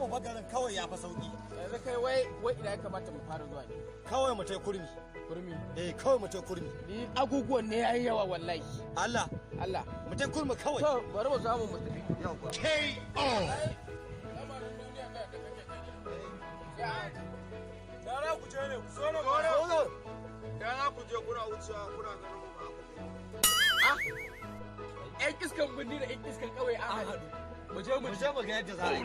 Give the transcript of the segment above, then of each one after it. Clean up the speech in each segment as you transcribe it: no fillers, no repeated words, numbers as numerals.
mu bagarin kawai ya fa sauki. Yanzu kai, wai wai ina ya kamata mu fara zuwa ne? Kawai mu tai Kurmi. Kurmi? Eh, kawai mu tai Kurmi. Ni aguguwan ne yayi yawa wallahi. Allah. Allah. Mu tai Kurmi kawai. To, bari mu samu mu tafi. Yauwa. KO. Lamarin duniya da kake gani. Yara, ku je ne, ku zo nan. Zo. Yara, ku je, kuna wucewa kuna ganin mu ba ku. Ah, ƴan iskan birni da ƴan iskan ƙauye an haɗu. Mu je mu Mu je mu ga yadda za a yi.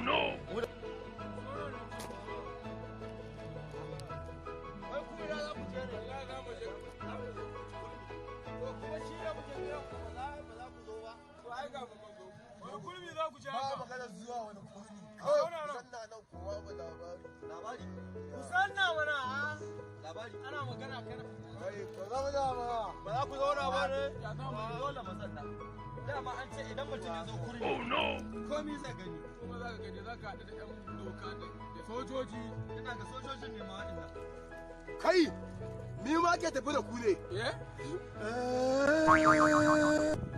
Wai ku ina za ku je ne? Wallahi za mu je. To, kuma shi ne muke jiran ku, ba za ku zo ba. To, ai ga mu mun zo. Wani Kurmi za ku je Ba haka? magana zuwa wani Kurmi. Kawai ku sanna nan kowa ba labari. Labari. Ku sanna mana a. Labari. Ana magana kana. Kai, ku zauna ba. Ba za ku zauna ba ne? Ya za mu yi? Dole mu sanna. Dama an ce idan mutum ya zo Kurmi. Oh no! Komi zai gani. Kuma za ka gani, za ka haɗu da ƴan doka da sojoji. Ina ga sojojin ne ma waɗannan. Kai, ni ma ke tafi da ku ne. Eh?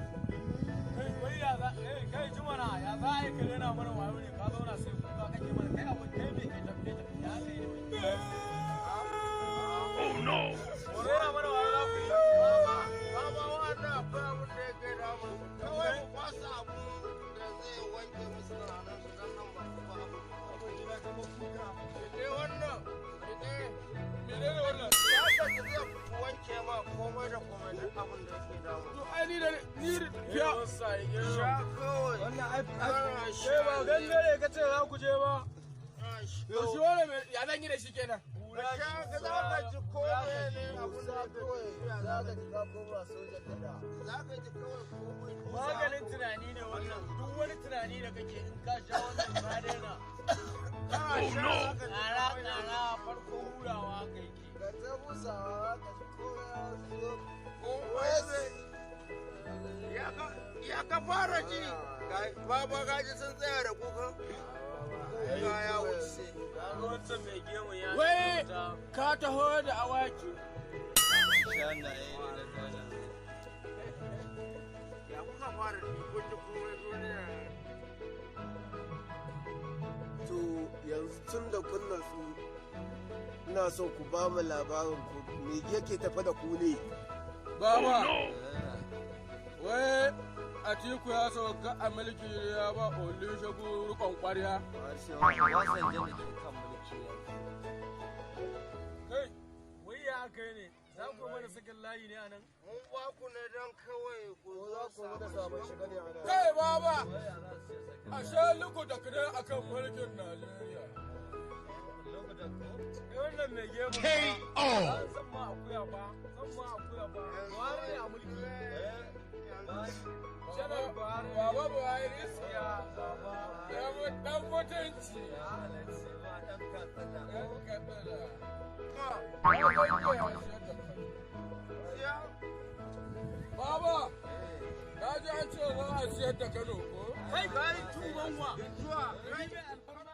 Kai, wai ya za, eh, kai ji mana, ya za a yi ka rena mana wayo ne, ka zauna sai kuka kake mana, kai abin kai me kai tafi tafi ya kai ne wai. Oh no! Rena mana wayo za ku yi. Baba, baba, wannan akwai abin da yake damu. Kawai mu kwasa abu da zai wanke musu tunanin su, dan nan ba ku ba abu. Rike wannan, rike. Menene wannan? Ya saki zai wanke ma komai da komai, duk abin da yake damu. To, ai ni da ni ya Sha kawai. Wannan ai Kana sha. Eh, ba gangare ka ce za ku je ba. Kana sha. To, shi wannan ya zan yi da shi kenan? Ka sha, ka za ka ji komai ne abin da yake tafiya. Za ka ji ka koma sojan gada. Za ka ji kawai komai. Maganin tunani ne wannan, duk wani tunani da kake, in ka sha wannan ka daina. Kana sha, za ka ji Ƙara komai. ƙara, farko hurawa kai ke. Ka ta busawa, ka ji komai ya zo. Komai zai. Ya ka fara ji. Baba, gaji sun tsaya da kuka. Kuka ya wuce. Kaga wancan mai gemu ya Wai ka taho da awaki. Ya kuka fara ji, kun ji komai duniya. To, yanzu tun da kun natsu, ina so ku ba mu labarin ku, me yake tafi da ku ne? Baba, wai Atiku ya sauka a mulki, ya ba Olusegun rikon kwarya. Obasanjo da ke kan mulki yanzu. Kai, wai ya aka yi ne? Za ku mana sakin layi ne a nan? Mun ba ku ne don kawai ku Ko za zo ku mana samu sabon shiga ne a nan? Kai baba, a sha lukuta kare akan mulkin Najeriya. Kai, wannan mai gemu. KO. An san ma akuya ba, san ma akuya ba. Buhari ne a mulki. Janar Buhari. Baba Buhari. Gaskiya, baba. Ya mu dan mutunci. Ya halarci ma ɗan Katsina. Ɗan Katsina. Ya. Baba, na ji an ce za a siyar da Kano ko? Kai, kai, tuban wa. Zuwa. Kai mai alfarma.